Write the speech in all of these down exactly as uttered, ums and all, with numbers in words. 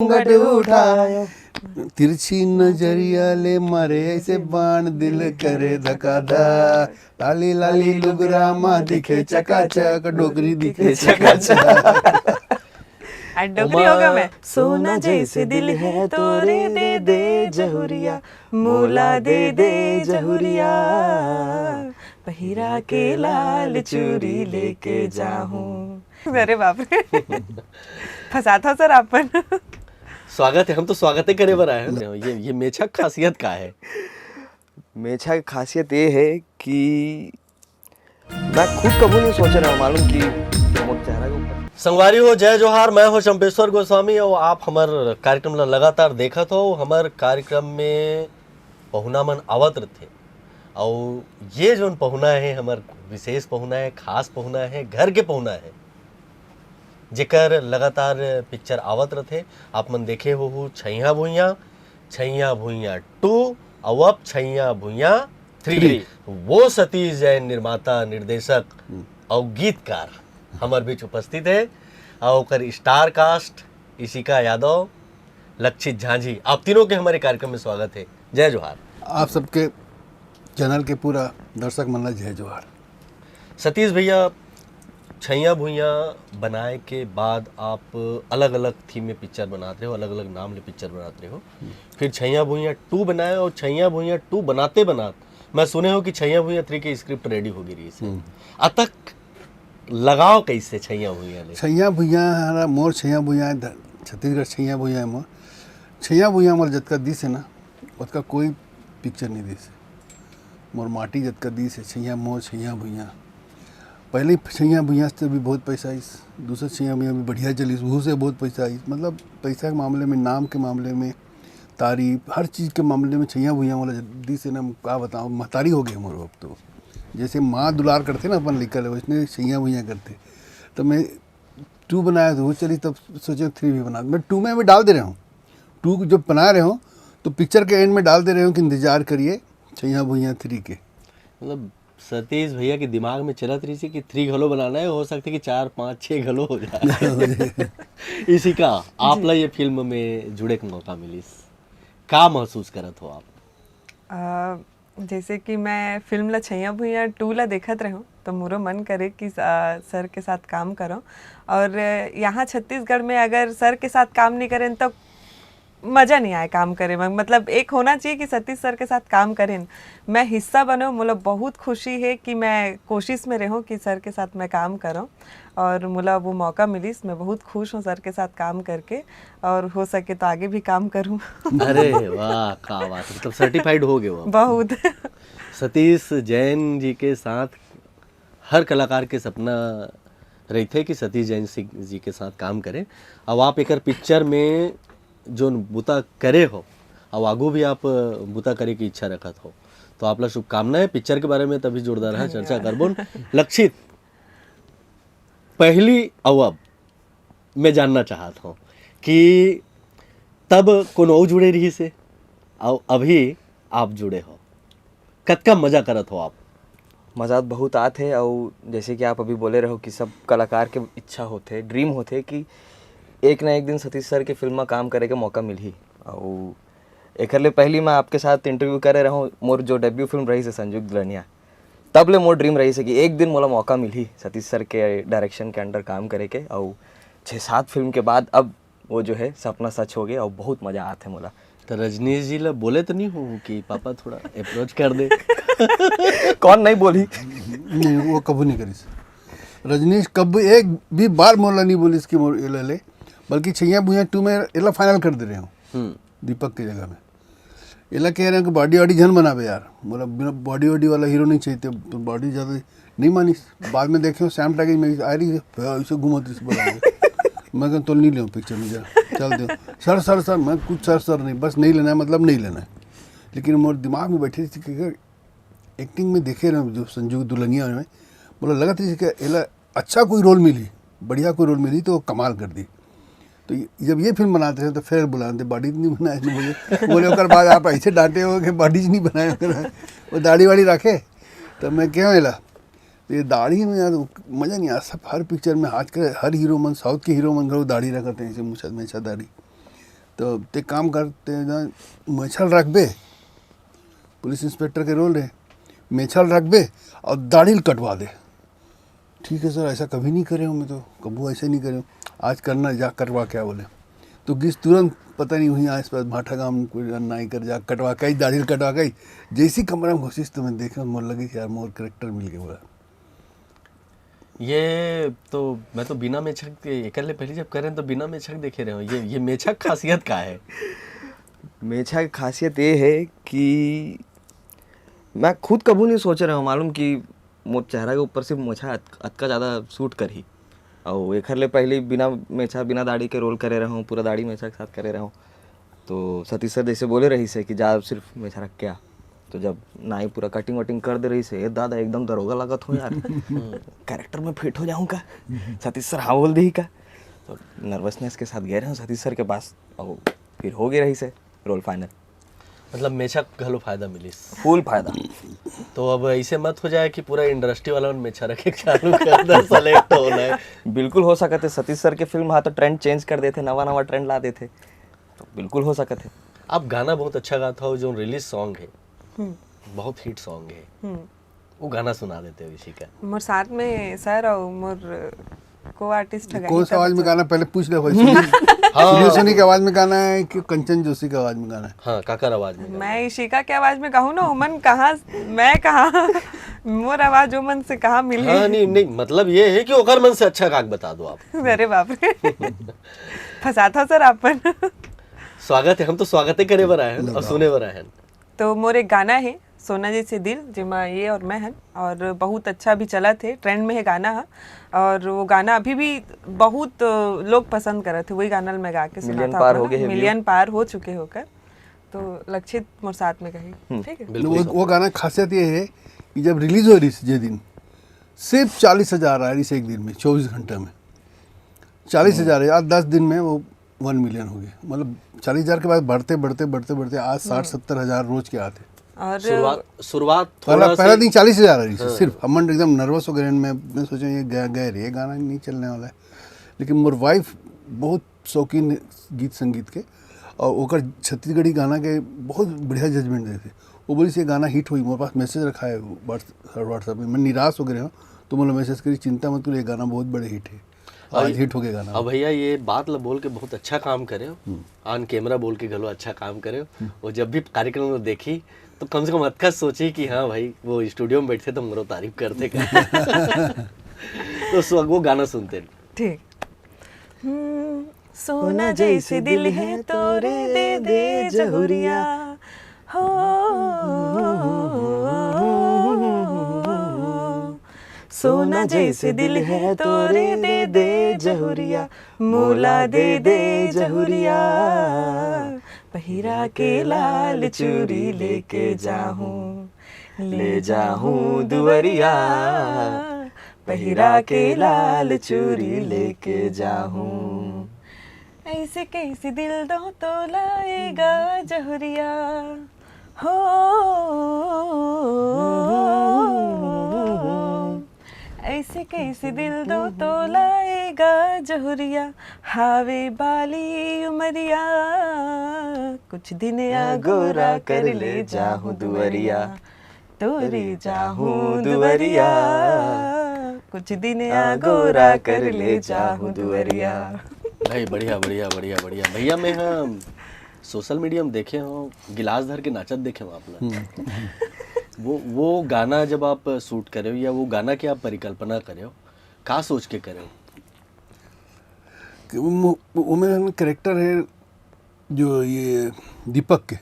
घूंघट उठायो। तिरछी नजरिया ले मारे ऐसे बाण, दिल करे धका धक। लाली लाली लुगरा मा दिखे चकाचक, डोकरी दिखे चकाचक। आज डोकरी होगा मैं। सोना जैसे दिल है तोरे, दे दे जहुरिया, मोला दे दे जहुरिया, पहिरा के लाल चूरी लेके जाहूं। अरे बाप रे। फंसात हो सर आप मन। स्वागत है, हम तो स्वागत ही करे बर आए हैं। ये ये मेछा के खासियत का है? मेछा की खासियत ये है कि मैं खुद कभी नहीं सोच रहा हूँ, मालूम कि मोर चेहरा के ऊपर। संगवारी हो, जय जोहार। मैं हो चंपेश्वर गोस्वामी और आप हमर कार्यक्रम ला लगातार देखत हो। हमर कार्यक्रम में पहुना मन आवत रथे, और ये जोन पहुना है, हमर विशेष पहुना है, खास पहुना है, घर के पहुना है, जेकर लगातार पिक्चर आवत रथे। आप मन देखे हो, हो छैया भुइया, छैया भुइया टू, और अब छैया भुइया थ्री। वो सतीश जैन, निर्माता, निर्देशक और गीतकार, हमर बीच उपस्थित है, और ओकर स्टार कास्ट इशिका यादव, लक्षित झांझी, आप तीनों के हमारे कार्यक्रम में स्वागत है। जय जोहार। आप सबके चैनल के पूरा दर्शक मन ला जय जोहार। सतीश भैया, छैया भुइया बनाए के बाद आप अलग अलग थीम में पिक्चर बनाते हो, अलग अलग नाम ले पिक्चर बनाते हो, फिर छैया भुइया टू बनाए, और छैया भुइया टू बनाते बनात मैं सुने हो कि छैया भुइया थ्री के स्क्रिप्ट रेडी हो गई रही है। अतक लगाव कैसे छैया भुइया ले? छैया भुइया हमारा मोर छैया भुइया है, ध- छत्तीसगढ़ छैया भुइया है मोर। छैया भुइया हमारे जतका दिस है ना, ओतका कोई पिक्चर नहीं दिस है। मोर माटी जतका दिस है, छैया मोर छैया भुइया। पहले ही छैया भुइया से भी बहुत पैसा आइस, दूसरा छैया भुइया भी बढ़िया चलिस, वहू से बहुत पैसा आइस। मतलब पैसा के मामले में, नाम के मामले में, तारीफ, हर चीज़ के मामले में छैया भुइया वाला दिस है ना, का बताओ, महतारी हो गए मोर अब तो। जैसे माँ दुलार करते ना अपन लइका ले, वैसने छैया भुइया करते। तो मैं टू बनाया तो वो चली, तब सोचे थ्री भी बना। मैं टू में भी डाल दे रहे हूँ, टू जब बना रहे हो तो पिक्चर के एंड में डाल दे रहे हो कि इंतजार करिए छैया भुइया थ्री के। मतलब सतीश भैया के दिमाग में चलत रही कि थ्री घलो बनाना है, हो सकता है कि चार, पाँच, छः घलो हो जाए। इशिका, आप ला ये फिल्म में जुड़े के मौका मिलिस, का महसूस करत हो आप? अ, जैसे कि मैं फिल्म ला छैया भुइया टू ला देखत रहूं, तो मोरो मन करे कि अ, सर के साथ काम करो। और यहाँ छत्तीसगढ़ में अगर सर के साथ काम नहीं करें तो मजा नहीं आए काम करे में। मतलब एक होना चाहिए कि सतीश सर के साथ काम करें, मैं हिस्सा बनो। मोला बहुत खुशी है कि मैं कोशिश में रहूं कि सर के साथ मैं काम करूं, और मोला वो मौका मिलिस। मैं बहुत खुश हूं सर के साथ काम करके, और हो सके तो आगे भी काम करूं। अरे वाह, का बात है, मतलब सर्टिफाइड हो गए हो आप। बहुत। सतीश जैन जी के साथ हर कलाकार के सपना रहिथे कि सतीश जैन सिंह जी के साथ काम करे। अब आप एकर पिक्चर में जोन बुता करे हो, अब आगू भी आप बुता करे की इच्छा रखत हो, तो आप ला शुभकामनाएं। पिक्चर के बारे में तभी जोरदार है चर्चा करबोन। लक्षित, पहली अउ अब मैं जानना चाहत हूँ कि तब कोनो अउ जुड़े रहिस हे, अउ अभी आप जुड़े हो, कतका मजा करत हो आप? मजा बहुत आत है। और जैसे कि आप अभी बोले रहो कि सब कलाकार के इच्छा होथे, ड्रीम होथे कि एक ना एक दिन सतीश सर के फिल्म में काम करे के मौका मिलही। और एकर ले पहली मैं आपके साथ इंटरव्यू करे रहूँ, मोर जो डेब्यू फिल्म रही से संजू दुल्हनिया, तब ले मोर ड्रीम रही से कि एक दिन मोला मौका मिलही सतीश सर के डायरेक्शन के अंडर काम करे के। और छः सात फिल्म के बाद अब वो जो है सपना सच हो गया और बहुत मजा आत है मोला। तो रजनीश जी ला बोले तो नहीं हो कि पापा थोड़ा अप्रोच कर दे? कौन नहीं बोली? नहीं, वो कभी नहीं करिस। रजनीश कब एक भी बार मोला नहीं बोलिस कि मोर एला ले, बल्कि छैया भुइया टू में एला फाइनल कर दे रहे हो दीपक की जगह में। एला कह रहे हो कि बॉडी वॉडी झन बनावे यार, मोला बिना बॉडी वॉडी वाला हीरो नहीं चाहिए, तो बॉडी ज़्यादा नहीं मानिस। बाद में देखे हो सैम टाकीज में आ रही है, ऐसे घूमत रही बोला। मैं कहा तो नहीं ले पिक्चर में जा, चल दो। सर सर सर, मैं कुछ सर सर नहीं, बस नहीं लेना है, मतलब नहीं लेना है। लेकिन मोर दिमाग में बैठी रही थी कि एक्टिंग में देखे रहे जो संजू दुल्हनिया में, बोला लगत रही कि एला अच्छा कोई रोल मिली, बढ़िया कोई रोल मिली तो वो कमाल कर दी। तो ये- जब ये फिल्म बनाते हैं तो फिर बुलाते, बॉडी नहीं बनाए नहीं बोले। बोले ओकर बाद आप ऐसे डांटे हो कि बॉडीज नहीं बनाए ओकरा, वो दाढ़ी वाड़ी रखे। तो मैं क्या होला, तो ये दाढ़ी में यार मज़ा नहीं आता। सब हर पिक्चर में आजकल हर हीरो मन, साउथ के हीरो मन घलो दाढ़ी रखते हैं, ऐसे मुछा मेछा दाढ़ी। तो ते काम कर, ते ना मेछा ल रखबे, पुलिस इंस्पेक्टर के रोल रहे, मेछा ल रखबे और दाढ़ी ल कटवा दे। ठीक है सर, ऐसा कभी नहीं करे हूँ मैं, तो कबू ऐसे नहीं करे हूँ, आज करना, जा कटवा के आ बोले। तो गिस तुरंत पता नहीं हुई आस पास भाटा गांव कोई नाई कर जा कटवा के आई, दाढ़ी ल कटवा के आई। जैसी कमरा में घुसिस तो मैं देखा, मोर लगे कि यार मोर करेक्टर मिल गया बोला। ये तो मैं तो बिना मेछक के, एकर ले पहले जब करें तो बिना मेछक देखे रहे हूँ। ये ये मेछक खासियत का है? मेछा की खासियत ये है कि मैं खुद कभू नहीं सोचे रहे हूँ मालूम कि मोर चेहरा के ऊपर सिर्फ मोछा अत- अतका ज़्यादा सूट करही। और एखर ले पहले बिना मेछा बिना दाढ़ी के रोल करे रहूँ, पूरा दाढ़ी मेछा के साथ करे रहूँ। तो सतीश सर जैसे बोले रहिस हे कि जा सिर्फ मेछा रख के आ। तो जब नाई पूरा कटिंग वटिंग कर दे रहिस हे, "ए दादा एकदम दरोगा लागत हो यार, कैरेक्टर में फिट हो जाऊँ का? सतीश सर हाँ बोल देही का?" तो नर्वसनेस के साथ गए रहे सतीश सर के पास और फिर हो गए रहिस हे रोल फाइनल। मतलब मेछा घलो फायदा मिलिस। फुल फायदा। तो अब ऐसे मत हो जाए कि पूरा इंडस्ट्री वाला मन मेछा रखे के चालू कर दे, सेलेक्ट होना है। बिल्कुल हो सकत हे, सतीश सर के फिल्म हा तो ट्रेंड चेंज कर देथे, नवा नवा ट्रेंड ला देथे, तो बिल्कुल हो सकत हे। आप गाना बहुत अच्छा गाता हो, जो रिलीज सॉन्ग है, बहुत हिट सॉन्ग है, वो गाना सुना देते हो इसी का। मोर साथ में सर और मोर को आर्टिस्ट है कौन सा आवाज में गाना, पहले पूछ ले भाई। हाँ। सुनील सोनी की आवाज में गाना है कि कंचन जोशी की आवाज में गाना है? हाँ, काकर आवाज में गाना। मैं इशिका के आवाज में कहूँ ना, उमन कहाँ, मैं कहाँ, मोर आवाज उमन से कहाँ मिली? हाँ, नहीं नहीं, मतलब ये है कि ओकर मन से अच्छा गाक बता दो आप। अरे बाप रे, फंसात हो सर आपन। स्वागत है, हम तो स्वागत ही करे बर आए हैं और सुने बर आए हैं। तो मोर एक गाना है सोना जैसे दिल, जेमा ये और मैं हन, और बहुत अच्छा भी चलत हे, ट्रेंड में है गाना हा। और वो गाना अभी भी बहुत लोग पसंद करत हे, वही गाना ल मैं गा के मिलियन सुनाता पार हूँ हो ना, गए हे view। मिलियन पार हो चुके होकर। तो लक्षित मोर साथ में कही, ठीक है। बिल्कुल। वो, वो गाना खासियत ये है कि जब रिलीज हो रही थी जे दिन, सिर्फ चालीस हजार आ रही थी एक दिन में, चौबीस घंटे में चालीस हजार यार, दस दिन में वो वन मिलियन हो गया। मतलब चालीस हजार के बाद बढ़ते बढ़ते बढ़ते बढ़ते आज साठ सत्तर हजार रोज के आते। और शुरुआत शुरुआत पहला थोड़ा पहला सी- दिन चालीस हजार आ रही थी सिर्फ। हम एकदम नर्वस हो गए, मैं मैं सोचा ये गया गया रे, ये गाना नहीं चलने वाला है। लेकिन मोर वाइफ बहुत शौकीन है गीत संगीत के, और ओकर छत्तीसगढ़ी गाना के बहुत बढ़िया जजमेंट देथे। वो बोली ये गाना हिट हुई, मोर पास मैसेज रखा है व्हाट्सएप में, मैं निराश हो गए हूँ। तो मोला मैसेज करी, चिंता मत करो, ये गाना बहुत बड़े हिट है। आज हिट हो गया गाना। अब भैया ये बात ला बोल के बहुत अच्छा काम करे हो, ऑन कैमरा बोल के घलो अच्छा काम करे हो। वो जब भी कार्यक्रम में देखी तो कम से कम अतका सोची कि हाँ भाई वो स्टूडियो में बैठते तो हमरो तारीफ करते का। तो स्व- वो गाना सुनते हैं। ठीक। हम्म, सोना जैसे दिल है तोरे, दे दे जहुरिया हो। सोना जैसे दिल है तोरे, दे दे जहुरिया, मोला दे दे जहुरिया। पहिरा के लाल चूड़ी लेके जाहूँ, ले जाहूँ दुवरिया। पहिरा के लाल चूड़ी लेके जाहूँ। ऐसे कैसे दिल दो तो लाएगा जहुरिया हो। ऐसे कैसे दिल दो तो लाएगा जहुरिया। हावे बाली उमरिया, कुछ दिन या गोरा कर ले जाहूँ दुवरिया। तोरे जाहूँ दुवरिया, कुछ दिन या गोरा कर ले जाहूँ दुवरिया। भाई बढ़िया बढ़िया बढ़िया बढ़िया। भैया मैं हाँ सोशल मीडिया में देखे हो, गिलास धर के नाचत देखे हो आप लोग। वो वो गाना जब आप शूट करे हो या वो गाना की आप परिकल्पना करे हो, का सोच के करे हो? कि वो मु- वो मेरा कैरेक्टर है जो ये दीपक के।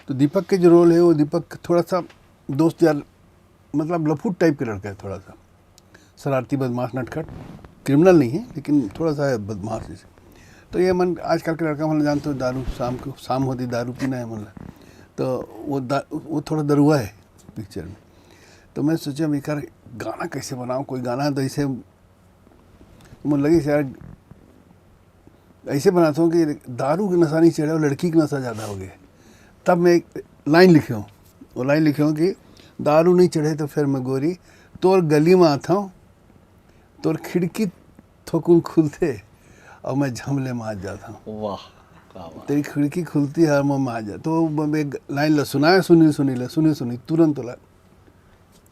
तो दीपक के जो रोल है वो दीपक थोड़ा सा दोस्त यार, मतलब लफूट टाइप के लड़का है, थोड़ा सा शरारती बदमाश नटखट, क्रिमिनल नहीं है लेकिन थोड़ा सा है बदमाश जैसे। तो ये मन आजकल के लड़का मन जानते हो दारू शाम को शाम होती दारू पीना है मन ला। तो वो दा, वो थोड़ा दरुआ है पिक्चर में। तो मैं सोचा मैं यार गाना कैसे बनाऊँ, कोई गाना तो ऐसे मन लगी यार ऐसे बनाता हूँ कि दारू के नशा नहीं चढ़े और लड़की के नशा ज़्यादा हो गए। तब मैं एक लाइन लिखे हूँ, वो लाइन लिखे हूँ कि दारू नहीं चढ़े तो फिर मैं गोरी तोर गली में आता हूँ, तोर खिड़की थोकुन खुलते और मैं झमले में आ जाता हूँ। वाह। तेरी खिड़की खुलती है, मैं आ जा। तो वो एक लाइन ला सुनाए, सुनील, सुनील, सुनील, सुनील, तुरंत ओला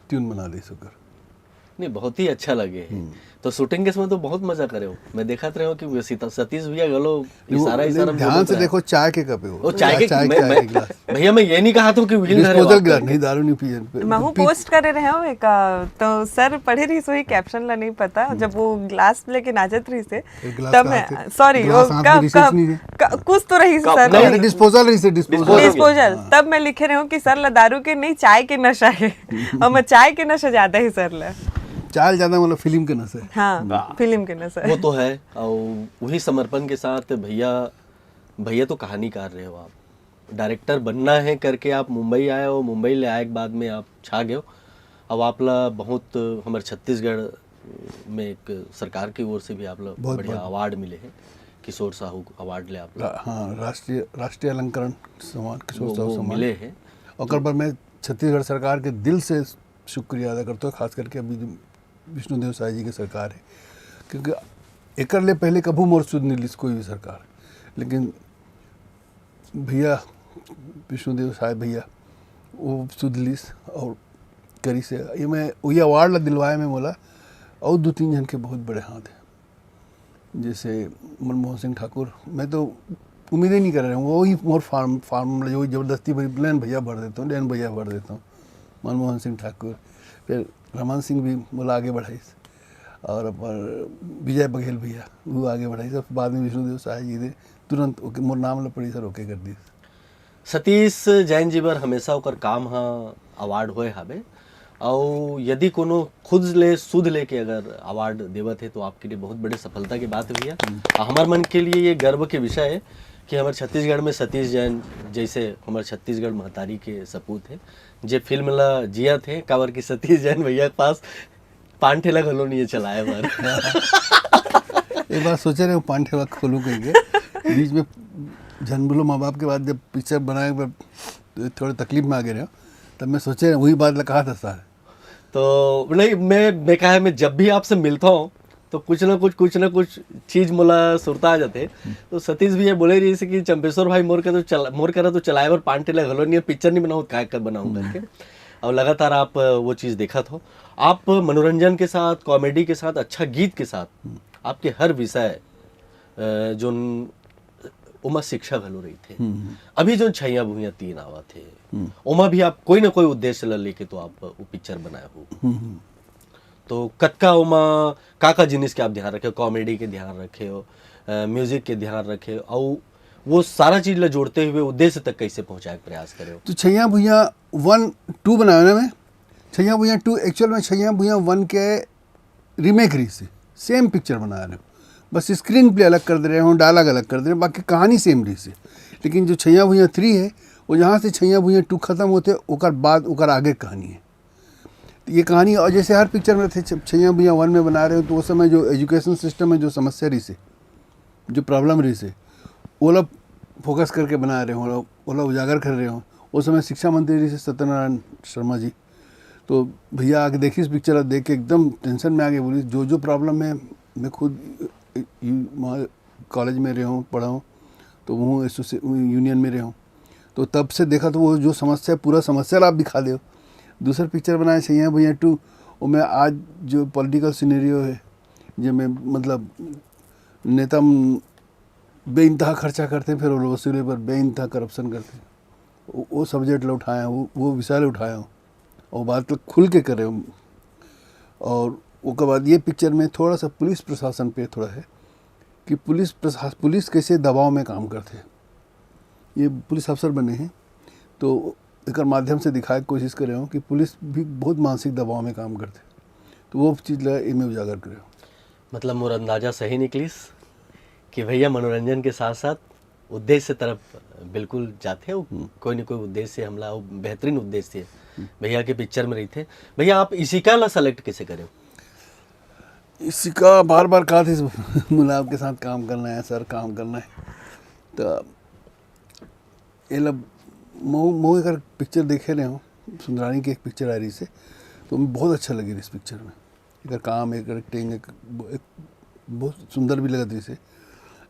ट्यून बना दे सुकर। नहीं, बहुत ही अच्छा लगे है। तो शूटिंग के समय तो बहुत मजा करे हो। मैं देखत रहे हो कि वो सीता-, सतीश भैया गलो इशारा, इशारा में ध्यान बोलत से रहे। देखो, चाय के कप है वो। वो चाय के, चाय, मैं, चाय मैं, के गिलास। भैया, मैं ये नहीं कहा था कि व्हील धरे हो डिस्पोजल आप गिलास, करके। नहीं, दारू नहीं पिए। महू पी- पोस्ट करे रहे हो एक, अ, तो सर पढ़े रही सोई कैप्शन ला नहीं पता, जब वो गिलास लेके नाचत रही से, एक गिलास तब का मैं, हाथ है। सॉरी, वो गिलास हाथ का, में रिसेस का, नहीं है। का, कुछ तो रही से कप सर नहीं, का। अरे, डिस्पोजल रही से, डिस्पोजल। डिस्पोजल। डिस्पोजल। तब मैं लिखे रहे हूँ कि सर ला दारू के नहीं, चाय के नशा है। और मैं चाय के नशा ज्यादा है सर ला। चाय ज्यादा मतलब फिल्म के नशे। हाँ, फिल्म के नशा। वो तो है। और वही समर्पण के साथ भैया, भैया तो कहानीकार रहे हो आप, डायरेक्टर बनना है करके आप मुंबई आए हो, मुंबई ले आए के बाद में आप छा गए हो। अब आप ला बहुत, हमर छत्तीसगढ़ में एक सरकार की ओर से भी आप ला बहुत, बढ़िया बहुत। अवार्ड मिले हैं, किशोर साहू अवार्ड ले आप ला रा- हाँ, राष्ट्रीय, राष्ट्रीय अलंकरण सम्मान, किशोर वो, साहू वो सम्मान। मिले हैं। ओकर पर मैं छत्तीसगढ़ सरकार के दिल से शुक्रिया अदा करता हूँ, खास करके अभी जो विष्णुदेव साय जी के सरकार है, क्योंकि एकर ले पहले कभू मोर सुध नहीं लिस कोई भी सरकार, लेकिन भैया विष्णुदेव साय भैया वो सुध लिस और करी से ये मैं वही अवार्ड ला दिलवाए में मोला और दो तीन जन के बहुत बड़े हाथ है, जैसे मनमोहन सिंह ठाकुर। मैं तो उम्मीद ही नहीं कर रहे हूँ, वही मोर फार्म फार्म जो जबरदस्ती भरी लेन भैया भर देता हूँ, लेन भैया भर देता हूँ। मनमोहन सिंह ठाकुर, फिर रमन सिंह भी मोला आगे बढ़ाइस और अपन विजय बघेल भैया वो आगे बढ़ाइस। अब बाद में विष्णुदेव साय जी दे तुरंत ओके मोर नाम ला पड़ी सर ओके कर दी। सतीश जैन जी बर हमेशा ओकर काम हा अवार्ड होए हावे, और यदि कोनो खुद ले सुध लेके अगर अवार्ड देवत है तो आपके लिए बहुत बड़े सफलता की बात है भैया। और हमारे मन के लिए ये गर्व के विषय है कि हमारे छत्तीसगढ़ में सतीश जैन जैसे हमारे छत्तीसगढ़ महतारी के सपूत है, जे फिल्म ला जिया थे, काबर कि सतीश जैन भैया के पास पान ठेला घलो नहीं है चलाए बर। एक बार सोचे रहे पान ठेला खोलूँ कहीं के, बीच में झन बोलो माँ बाप के बाद जब पिक्चर बनाए पर थोड़े तकलीफ में आ गए रहे, तब मैं सोचे रहे वही बात ला कहा था सर। तो नहीं, मैं मैं कहा मैं जब भी आपसे मिलता हूँ तो कुछ ना कुछ कुछ ना कुछ चीज मोला सुरता आ जाते। तो सतीश भैया बोले रही से कि चंपेश्वर भाई मोर के तो चला मोर करा तो चलाए बर पान ठेला घलो नहीं है, पिक्चर नहीं बनाऊँ, काय कर बनाऊँ करके। और लगातार आप वो चीज देखत हो। आप मनोरंजन के साथ, कॉमेडी के साथ, अच्छा गीत के साथ आपके हर विषय, अ, जोन ओमा शिक्षा घलो रहिथे। अभी जोन छैया भुइयां तीन आवत हे, ओमा भी आप कोई ना कोई उद्देश्य ला लेके तो आप वो पिक्चर बनाए हो। तो कतका ओमा का का जिनिस के आप ध्यान रखे हो, कॉमेडी के ध्यान रखे हो, अ, म्यूजिक के ध्यान रखे हो, और वो सारा चीज ला जोड़ते हुए उद्देश्य तक कैसे पहुंचाए के प्रयास करे हो? तो छैया भुइयां वन टू बनाया ना मैं। छैया भुइयां टू एक्चुअल में छैया भुइयां वन के रीमेक रही से, सेम पिक्चर बना रहे हो, बस स्क्रीन प्ले अलग कर दे रहे हो, डायलॉग अलग कर दे रहे हो, बाकी कहानी सेम रही से। लेकिन जो छैया भुइयां थ्री है वो जहाँ से छैया भुइयां टू खत्म होते ओकर बाद ओकर आगे कहानी है। तो ये कहानी और जैसे हर पिक्चर में थे छ- छैया भुइयां वन में बना रहे हो तो उस समय जो एजुकेशन सिस्टम में जो समस्या रही से, जो प्रॉब्लम रही से, ओला फोकस करके बना रहे हो, ओला उजागर कर रहे हो। उस समय शिक्षा मंत्री रही से सत्यनारायण शर्मा जी, तो भैया आके देखिस पिक्चर, देख के एकदम टेंशन में आ गए, बोली जो जो प्रॉब्लम है मैं खुद कॉलेज में रहे हूँ, पढ़ा हूँ, तो वो एसोसिए यूनियन में रहे हूँ, तो तब से देखा तो वो जो समस्या, पूरा समस्या ला आप दिखा दे हो। दूसर पिक्चर बनाए छैया भुइयां टू, वो में आज जो पॉलिटिकल सिनेरियो है, जेमे मतलब नेता बेइंतहा खर्चा करते, फिर वो वसूले पर बेइंतहा करप्शन करते, वो, वो सब्जेक्ट ला उठाया, वो वो विषय ला उठाया, वो बात ला खुल के करे। और ओकर बाद ये पिक्चर में थोड़ा सा पुलिस प्रशासन पे थोड़ा है कि पुलिस प्रशास पुलिस कैसे दबाव में काम करते। ये पुलिस अफसर बने हैं, तो एकर माध्यम से दिखाए के कोशिश करे हो कि पुलिस भी बहुत मानसिक दबाव में काम करते, तो वो चीज़ ला एमे उजागर करे हो। मतलब मोर अंदाजा सही निकलिस कि भैया मनोरंजन के साथ साथ उद्देश्य तरफ बिल्कुल जाते हो, कोई ना कोई उद्देश्य हमला, वो बेहतरीन उद्देश्य भैया के पिक्चर में रही थे। भैया आप इशिका ला सेलेक्ट कैसे करे हो? इशिका बार बार कहा थी मुला आपके साथ काम करना है सर, काम करना है। तो ये लब मऊ मऊ एकर पिक्चर देखे रहे हो, सुंदरानी की एक पिक्चर आ रही से, तो हमें बहुत अच्छा लगे इस पिक्चर में। एकर काम, एकर एक्टिंग, एक, एक बहुत सुंदर भी लगत रही से।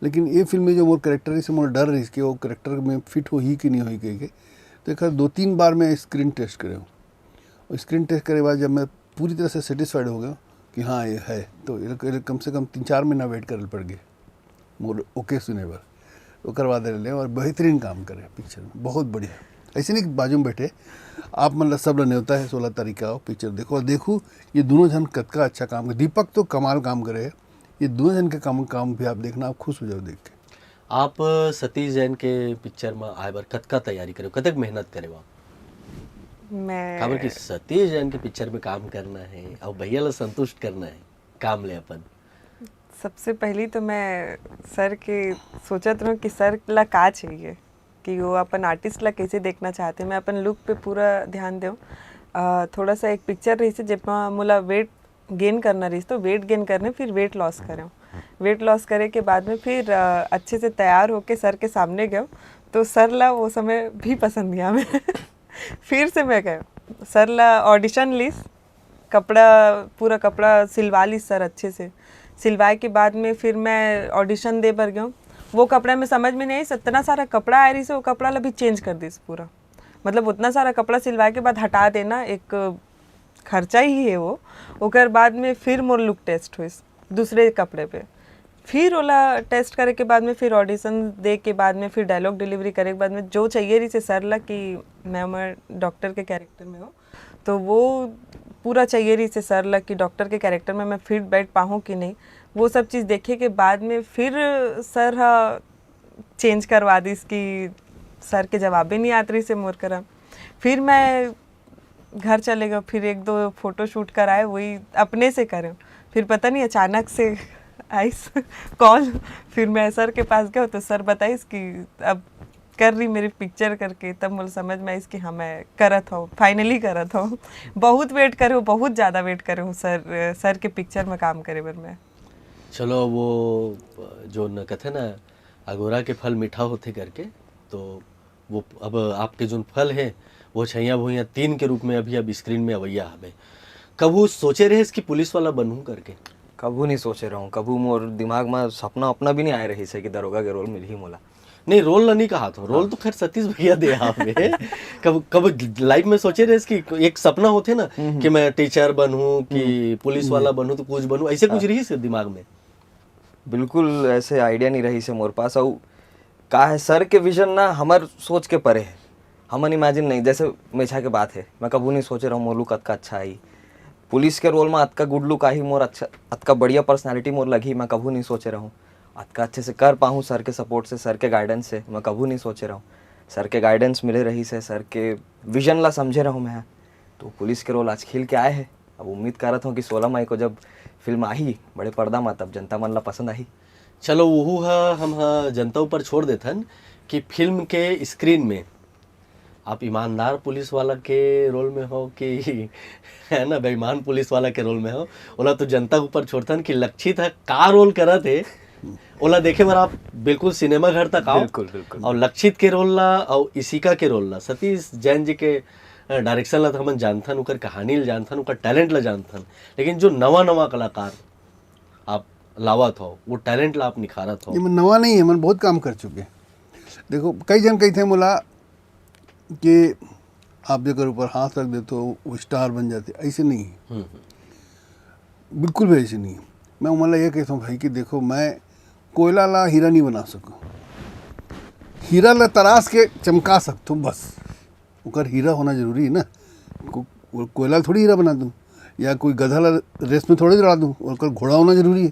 लेकिन ये फिल्म में जो मोर कैरेक्टर, इसे मोर डर रही कि वो कैरेक्टर में फिट होही कि नहीं होही कह के। तो एक दो तीन बार मैं स्क्रीन टेस्ट करे हूँ। और स्क्रीन टेस्ट करे बाद जब मैं पूरी तरह से सेटिस्फाइड हो गया कि हाँ, ये है, तो ये लोग, ये लोग कम से कम तीन चार महीना वेट करे पड़ गए मोर ओके सुने बर। ओकर बाद ले और बेहतरीन काम करे पिक्चर में, बहुत बढ़िया। ऐसे नहीं कि बाजू में बैठे, आप मतलब सब ला नेवता है, सोलह तारीख का आओ, पिक्चर देखो। और देखू, ये दोनों जन कतका अच्छा काम करे। दीपक तो कमाल काम करे है, ये दोनों जन के काम, काम भी आप देखना, आप खुश हो जाओ देख के। आप सतीश जैन के पिक्चर में आए बर कतका तैयारी करे, कतक मेहनत करे आप? मैं काबर कि सतीश जैन के पिक्चर में काम करना है और भैया ला संतुष्ट करना है काम ले अपन। सबसे पहली तो मैं सर के सोचत रहूँ कि सर ला का चाहिए, कि वो अपन आर्टिस्ट ला कैसे देखना चाहते। मैं अपन लुक पे पूरा ध्यान देऊँ। अ, थोड़ा सा एक पिक्चर रही से जेमा मोला वेट गेन करना रही, तो वेट गेन करने फिर वेट लॉस करें। वेट लॉस करे के बाद में फिर अ, अच्छे से तैयार होके सर के सामने गए, तो सर ला वो समय भी पसंद गया मैं फिर से मैं गए सर ला ऑडिशन लीस, कपड़ा, पूरा कपड़ा सिलवा लीस सर अच्छे से। सिलवाए के बाद में फिर मैं ऑडिशन दे बर गया। वो कपड़ा में समझ में नहीं आई, इतना सारा कपड़ा आए रही से, वो कपड़ा ला भी चेंज कर दीस पूरा। मतलब उतना सारा कपड़ा सिलवाए के बाद हटा देना एक खर्चा ही है वो। ओकर बाद में फिर मोर लुक टेस्ट हुई दूसरे कपड़े पे। फिर ओला टेस्ट करे के बाद में, फिर ऑडिशन दे के बाद में, फिर डायलॉग डिलीवरी करे के बाद में जो चाहिए रही से सर ला कि मैं हमारे डॉक्टर के कैरेक्टर में हूँ, तो वो पूरा चाहिए रही से सर ला कि डॉक्टर के कैरेक्टर में मैं फिट बैठ पाऊँ कि नहीं। वो सब चीज़ देखे के बाद में फिर सर हा चेंज करवा दीस कि सर के जवाबे नहीं आत रही से मोर करा। फिर मैं घर चले गए, फिर एक दो फोटो शूट कराए, वही अपने से करे। फिर पता नहीं अचानक से आइस कॉल, फिर मैं सर के पास गए तो सर बताइस कि अब कर रही मेरी पिक्चर करके, तब मुझे समझ में आइस कि हाँ, मैं करत हूँ, फाइनली करत हूँ। बहुत वेट करे हूँ, बहुत ज़्यादा वेट करे हूँ सर, सर के पिक्चर में काम करे बर मैं। चलो, वो जो न कहते ना, अगोरा के फल मीठा होते करके, तो वो अब आपके जोन फल है, वो छैया भुइया तीन के रूप में अभी अब स्क्रीन में अवैया हवे। कभू सोचे रहेस कि पुलिस वाला बनहूँ करके? कभू नहीं सोचे रहूँ, कभू मोर दिमाग में सपना अपना भी नहीं आए रही से कि दरोगा के रोल मिलही मोला। नहीं, रोल ला नहीं कहा था, रोल तो खैर सतीश भैया दे हवे। कब कब लाइफ में सोचे रहेस कि एक सपना होते ना कि मैं टीचर बनहूँ कि पुलिस वाला बनहूँ, तो कुछ बनहूँ, ऐसे कुछ रही से दिमाग में? बिल्कुल ऐसे आइडिया नहीं रही से मोर पास। और का है, सर के विजन ना हमर सोच के परे है, हमन इमेजिन नहीं। जैसे मेछा के बात है, मैं कभू नहीं सोचे रहूँ मोर लुक अतका अच्छा आई, पुलिस के रोल में अतका गुड लुक आही मोर, अच्छा अतका बढ़िया पर्सनालिटी मोर लगही, मैं कभू नहीं सोचे रहूँ। अतका अच्छे से कर पाऊँ सर के सपोर्ट से, सर के गाइडेंस से, मैं कभू नहीं सोचे रहूँ। सर के गाइडेंस मिले रही से, सर के विजन ला समझे रहूँ मैं, तो पुलिस के रोल आज खिल के आए है। अब उम्मीद करत हूँ कि सोलह मई को जब फिल्म आही बड़े पर्दा में, तब जनता मन ला पसंद आही। चलो, वहू ह हम ह जनता ऊपर छोड़ देथन कि फिल्म के स्क्रीन में आप ईमानदार पुलिस वाला के रोल में हो कि है ना, बेईमान पुलिस वाला के रोल में हो, ओला तो जनता के ऊपर छोड़थन कि लक्षित ह का रोल करत हे, ओला देखे बर आप बिल्कुल सिनेमा घर तक आओ। बिल्कुल, बिल्कुल। और लक्षित के रोल ला और इशिका के रोल ला, सतीश जैन जी के डायरेक्शन ला तो हमन जानथन, ओकर कहानी ला जानथन, ओकर टैलेंट ला जानथन, लेकिन जो नवा नवा कलाकार आप लावत हो, वो टैलेंट ला आप निखारत हो। ये मन नवा नहीं है, मन बहुत काम कर चुके हैं। देखो, कई जन कही थे मोला कि आप जेकर ऊपर हाथ रख देते हो, वो स्टार बन जाते, ऐसे नहीं है। हम्म, बिल्कुल भी ऐसे नहीं है। मैं उमन ला ये कहता हूँ भाई कि देखो, मैं कोयला ला हीरा नहीं बना सकूँ, हीरा ला तराश के चमका सकता हूँ बस। ओकर हीरा होना जरूरी है ना। को-, को-, कोयला ला थोड़ी हीरा बना दूँ, या कोई गधा ला रेस में थोड़ी दौड़ा दूँ, ओकर घोड़ा होना जरूरी है।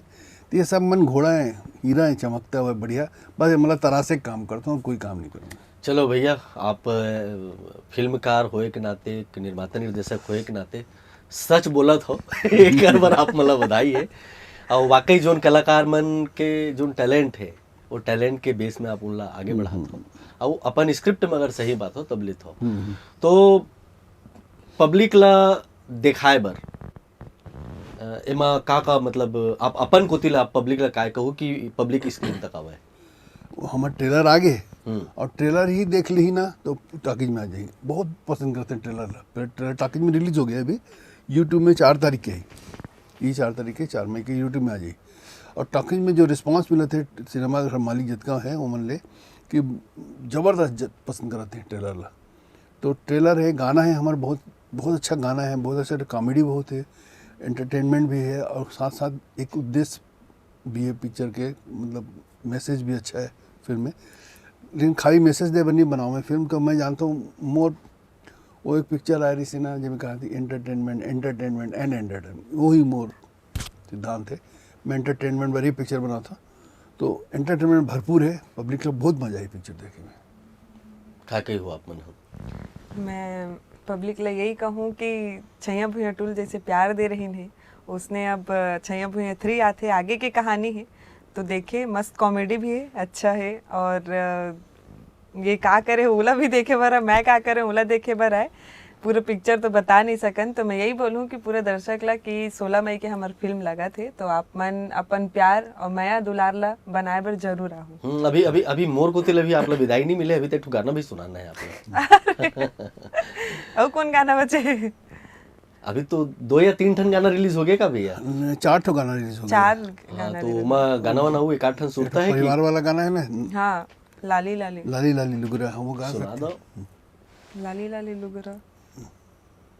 तो ये सब मन घोड़ा है, हीरा है, चमकता हुआ बढ़िया। बस ये मतलब तराशे के काम करता हूँ, कोई काम नहीं करता। चलो भैया, आप अ, फिल्मकार होए के नाते, एक निर्माता निर्देशक होए के नाते सच बोलत हो। एक बार आप मतलब बधाई है। और वाकई जोन कलाकार मन के जोन टैलेंट है, वो टैलेंट के बेस में आप उनला आगे बढ़ात हो। और अपन स्क्रिप्ट में अगर सही बात हो तब लेत हो। तो पब्लिक ला दिखाए बर अ, एमा का का मतलब आप अपन कोति ला आप पब्लिक ला काय कहू कि पब्लिक स्क्रीन तक आवे? वो हमार ट्रेलर आ गए हम्म। और ट्रेलर ही देख ली ना तो टॉकीज में आ जाएगी। बहुत पसंद करते हैं ट्रेलर ला। फिर ट्रेलर टॉकीज में रिलीज हो गया अभी, यूट्यूब में चार तारीख के है, ये चार तारीख के, चार मई के यूट्यूब में आ जाएगी। और टॉकीज में जो रिस्पॉन्स मिलत हे सिनेमा घर मालिक जतका हे ओमन ले, कि जबरदस्त ज-, पसंद करत हे ट्रेलर ला। तो ट्रेलर हे, गाना हे हमर बहुत, बहुत अच्छा गाना हे, बहुत अच्छा कॉमेडी बहुत हे, एंटरटेनमेंट भी हे और साथ साथ एक उद्देश्य भी हे पिक्चर के, मतलब मैसेज भी अच्छा हे फिल्म में। लेकिन खाली मैसेज दे बर नहीं बनाऊँ मैं फिल्म का। मैं जानता हूँ मोर, वो एक पिक्चर आय रहिस ना, जेमे कहा थी एंटरटेनमेंट, एंटरटेनमेंट एंड एंटरटेनमेंट, वही मोर सिद्धांत हे। मैं एंटरटेनमेंट बर ही पिक्चर बनाथों, तो एंटरटेनमेंट भरपूर हे, पब्लिक ला बहुत मजा आई पिक्चर देखे में। का कही हो आप मन ह? मैं पब्लिक ला यही कहूँ कि छैया भुइयां टू ल जैसे प्यार दे रहिन हे, उसने अब अ, छैया भुइयां थ्री आथे, आगे के कहानी हे, तो देखे, मस्त कॉमेडी भी हे, अच्छा हे। और अ, ये का करे ओला भी देखे बर आए, मैं का करे ओला देखे बर आए। पूरा पिक्चर तो बता नहीं सकन, तो मैं यही बोलूँ कि पूरे दर्शक ला कि सोलह मई के हमर फिल्म लगत हे, तो आप मन अपन प्यार और मया दुलार ला बनाए बर जरूर आहू। हम्म, अभी अभी अभी मोर कोति ले भी आप ला विदाई नहीं मिले, अभी तक एक ठो गाना भी सुनाना है आप ला। और कौन गाना बचे? अभी तो दो या तीन ठन गाना रिलीज हो गए का भैया? न, चार ठो गाना रिलीज हो गया। चार हाँ, गाना तो release। ओमा गाना वाना वो एक आध ठन सुनता है कि परिवार वाला गाना है ना, हाँ, लाली लाली। लाली लाली लुगरा, हाँ, वो गा सुना सकते दो। हैं। लाली लाली लुगरा।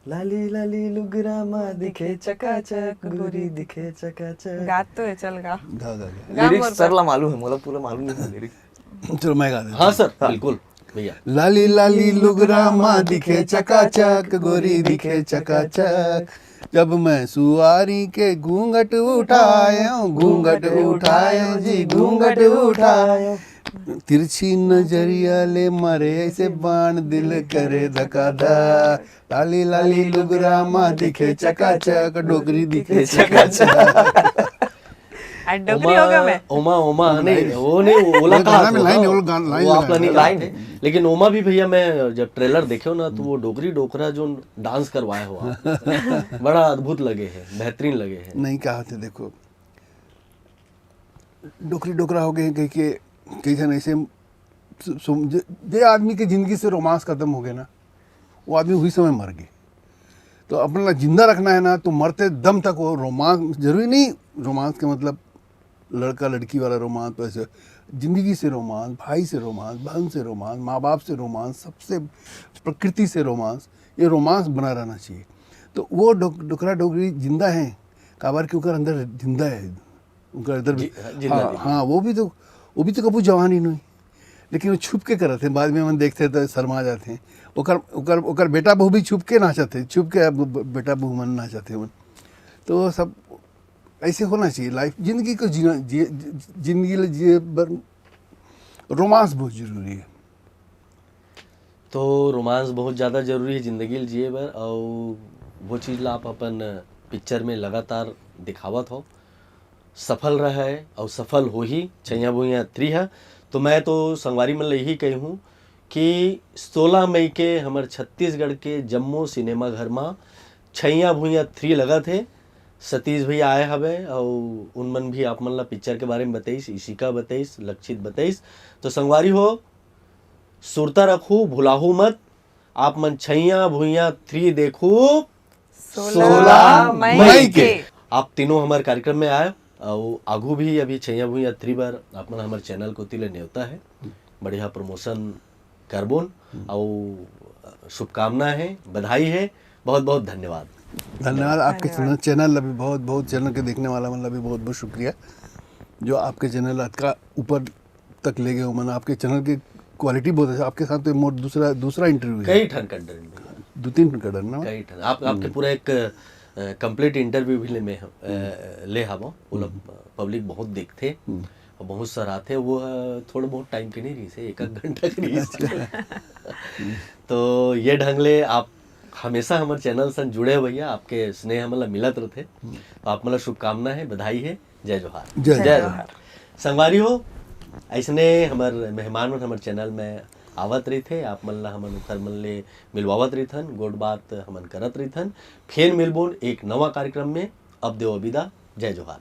लाली लाली लुगरा मा दिखे चकाचक, गोरी दिखे चकाचक। गात तो है, चल गा। गा, गा, गा। गा लिरिक्स मोर सर पर। ला मालूम है, मोला पूरा मालूम नहीं है लिरिक्स। चलो मैं गा देता हाँ हूँ। सर, बिल्कुल भैया। लाली लाली लुगरा मा दिखे चकाचक, गोरी दिखे चकाचक। जब मैं सुआरी के घूंघट उठायो, घूंघट उठायो जी, घूंघट उठायो। तिरछी नजरिया ले मारे ऐसे बाण, दिल करे धका धक। लाली लाली लुगरा मा दिखे चकाचक, डोकरी दिखे चकाचक। आज डोकरी हो गया मैं। ओमा ओमा नहीं, वो नहीं, वो ओला वो कहा गाना में था, लाइन है, ओमा। वो गान-, लाइन वो लगा आपला है। नहीं लाइन गाते। लेकिन ओमा भी भैया, मैं जब ट्रेलर देखे ना, तो वो डोकरी डोकरा जो डांस करवाए हो आप, बड़ा अद्भुत लगे है, बेहतरीन लगे है। नहीं कहा थे, देखो, डोकरी डोकरा हो गए कह के, कई झन ऐसे सु-, सु-, जे, जे आदमी के जिंदगी से रोमांस खत्म हो गए ना, वो आदमी वही समय मर गए। तो अपन ला जिंदा रखना है ना, तो मरते दम तक वो रोमांस, जरूरी नहीं रोमांस के मतलब लड़का लड़की वाला रोमांस, तो ऐसे जिंदगी से रोमांस, भाई से रोमांस, बहन से रोमांस, माँ बाप से रोमांस, सबसे, प्रकृति से रोमांस, ये रोमांस बना रहना चाहिए। तो वो डोक-, डोकरा डोकरी जिंदा है, काबर के ओकर अंदर जिंदा है, ओकर अंदर जी, जिंदा हाँ, जिंदा। हाँ, वो भी तो, वो भी तो कभू जवान ही नहीं, लेकिन वो छुप के करत हैं, बाद में हमन देखते हैं तो शर्मा जाते हैं। ओकर ओकर ओकर बेटा बहू भी छुप के नाचत है, छुप के अब ब-, बेटा बहू मन नाचत है मन। तो वो सब ऐसे होना चाहिए लाइफ, जिंदगी को जीना, जिए, जिंदगी ले जिए बर रोमांस बहुत जरूरी है। तो रोमांस बहुत ज़्यादा जरूरी है जिंदगी ल जिए बर, और वो चीज़ ला आप अपन पिक्चर में लगातार दिखावत हो, सफल रहा है और सफल हो ही छैया भुइयां थ्री है। तो मैं तो संगवारी मन ल यही कहूँ कि सोलह मई के हमर छत्तीसगढ़ के जम्मो सिनेमा घर मा छैया भुइयां थ्री लगत है। सतीश भैया आए हवे और उन मन भी आप मन ला पिक्चर के बारे में बताइस, इशिका बताइस, लक्षित बताइस। तो संगवारी हो, सुरता रखू, भुलाहू मत, आप मन छैया भुइयां थ्री देखू सोलह मई के। आप तीनों हमारे कार्यक्रम में आए और आगू भी अभी छैया भुइयां थ्री बर आप मन हमारे चैनल कोति ले नेवता है, बढ़िया प्रमोशन करबोन और शुभकामना है, बधाई है, बहुत बहुत धन्यवाद। धन्यवाद आपके धन्यवाद। चैनल, चैनल ला भी बहुत बहुत, चैनल के देखने वाला मन ला भी बहुत बहुत शुक्रिया, जो आपके चैनल अतका ऊपर तक ले गए हो। मन, आपके चैनल की क्वालिटी बहुत अच्छा। आपके साथ तो मोर दूसरा दूसरा इंटरव्यू है, कई ठन कंटेंट में, दो तीन ठन कड़न ना। कई ठन आप आपके पूरा एक कंप्लीट इंटरव्यू भी ले में हम, अ, ले हवो, ओला पब्लिक बहुत देखथे और बहुत सराहथे। वो अ, थोड़ा बहुत टाइम के नहीं रही से, एक आध घंटा के रही से। तो ये ढंग ले आप हमेशा हमारे चैनल संग जुड़े हो भैया, आपके स्नेह हमला मिलत रहथे। तो आप मतलब शुभकामना है, बधाई है, जय जोहार। जय जय जोहार। जोहार। संगवारी हो, ऐसने हमर मेहमान मन हमर चैनल में आवत रहिथे, आप मन ला हमन उखर मन ले मिलवावत रहिथन, गोठ बात हमन करत रहिथन। फेर मिलबोन एक नवा कार्यक्रम में। अब देवो विदा, जय जोहार।